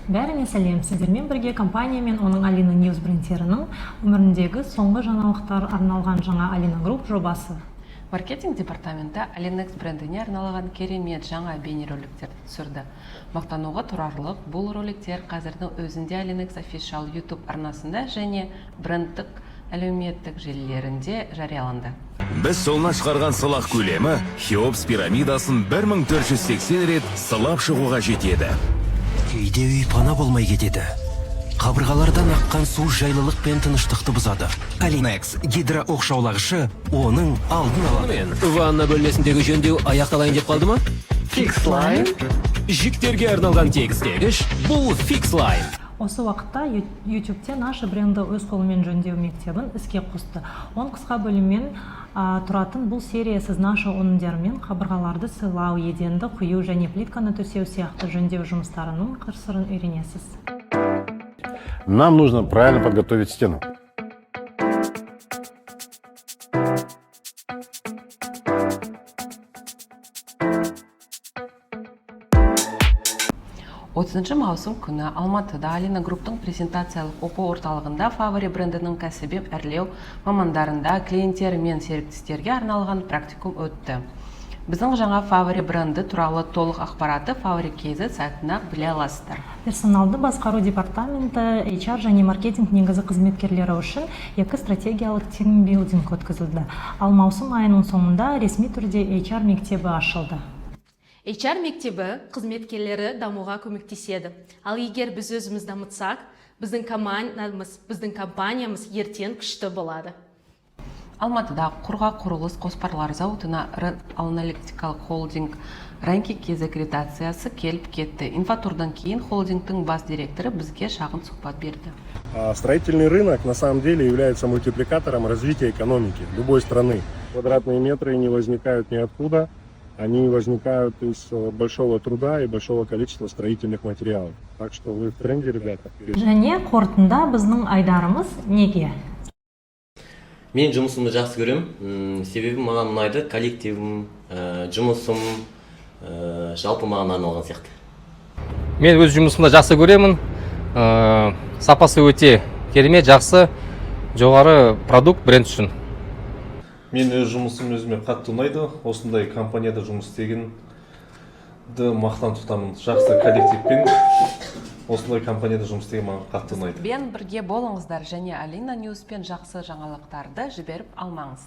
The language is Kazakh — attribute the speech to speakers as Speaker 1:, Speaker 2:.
Speaker 1: Бәріне сәлем! Сіздермен бірге компания мен оның Алина Ньюс брендтерінің өміріндегі соңғы жаңалықтар арналған жаңа Алина Групп жобасы.
Speaker 2: Маркетинг департаменті Алинекс брендіне арналған керемет жаңа бейнероликтерді түсірді. Мақтануға тұрарлық, бұл роликтер қазірдің өзінде Алинекс Official YouTube арнасында және брендтік әлеуметтік желілерінде жарияланды.
Speaker 3: Біз солына шығарған сылақ көлемі Хеопс пирамидасын 1480 рет сылап шығуға жетеді.
Speaker 4: Кейде үй пана болмай кетеді. Қабырғалардан аққан су жайлылық пен тыныштықты бұзады. Алинекс гидрооқшаулағышы оның алдын алады.
Speaker 5: Мен ванна бөлмесіндегі жөндеу аяқталайын деп қалды ма? Фикслайн жіктерге арналған тегістегіш, бұл Фикслайн.
Speaker 1: Осы уақытта Ютубте Наша бренді өз қолымен жөндеу мектебін іске қосты. 10 қысқа бөліммен тұратын бұл серия сіз Наша өнімдерімен қабырғаларды сылау, еденді құю және плитканы төсеу сияқты жөндеу жұмыстарының қыр-сырын үйренесіз.
Speaker 6: Нам нужно правильно подготовить стену.
Speaker 2: 30 маусым күні Алматыда Алина Групптың презентациялық оқу орталығында Фавори брендінің кәсіби әрлеу мамандарында клиенттер мен серіктестерге арналған практикум өтті. Біздің жаңа Фавори бренді туралы толық ақпаратты Фавори KZ сайтында біле аласыздар.
Speaker 1: Персоналды басқару департаменті HR және маркетинг негізі қызметкерлері үшін екі стратегиялық тимбилдинг өткізілді. Ал маусым айының соңында ресми түрде HR мектебі ашылды.
Speaker 7: HR мектебі қызметкерлері дамуға көмектеседі. Ал егер біз өзіміз дамытсақ, біздің командамыз, біздің компаниямыз ертең күшті болады.
Speaker 2: Алматыда құрғақ құрылыс қоспалар зауытына аналитикалық холдинг Ranking KZ аккредитациясы келіп кетті. Инфотурдан кейін холдингтің бас директоры бізге шағын сұхбат берді.
Speaker 8: А строительный рынок на самом деле является мультипликатором развития экономики любой страны. Квадратные метры не возникают ниоткуда, они возникают из большого труда и большого количества строительных материалов. Так что вы в тренде, ребята.
Speaker 1: Және қорытында біздің айдарымыз «Неге?».
Speaker 9: Мен жұмысымды жақсы көремін, себебі маған ұнайды коллективім, жұмысым, жалпы маған арналған сияқты.
Speaker 10: Мен өз жұмысымды жақсы көремін. Сапасы өте керемет, жақсы, жоғары продукт бренд үшін.
Speaker 11: Мен өз жұмысым өзіме қатты ұнайды. Осындай компанияда жұмыс істегенді мақтан тұтамын. Жақсы коллективпен осындай компанияда жұмыс істеген маған қатты ұнайды.
Speaker 2: Бен бірге болыңыздар және Алина Ньюспен жақсы жаңалықтарды жіберіп алмаңыз.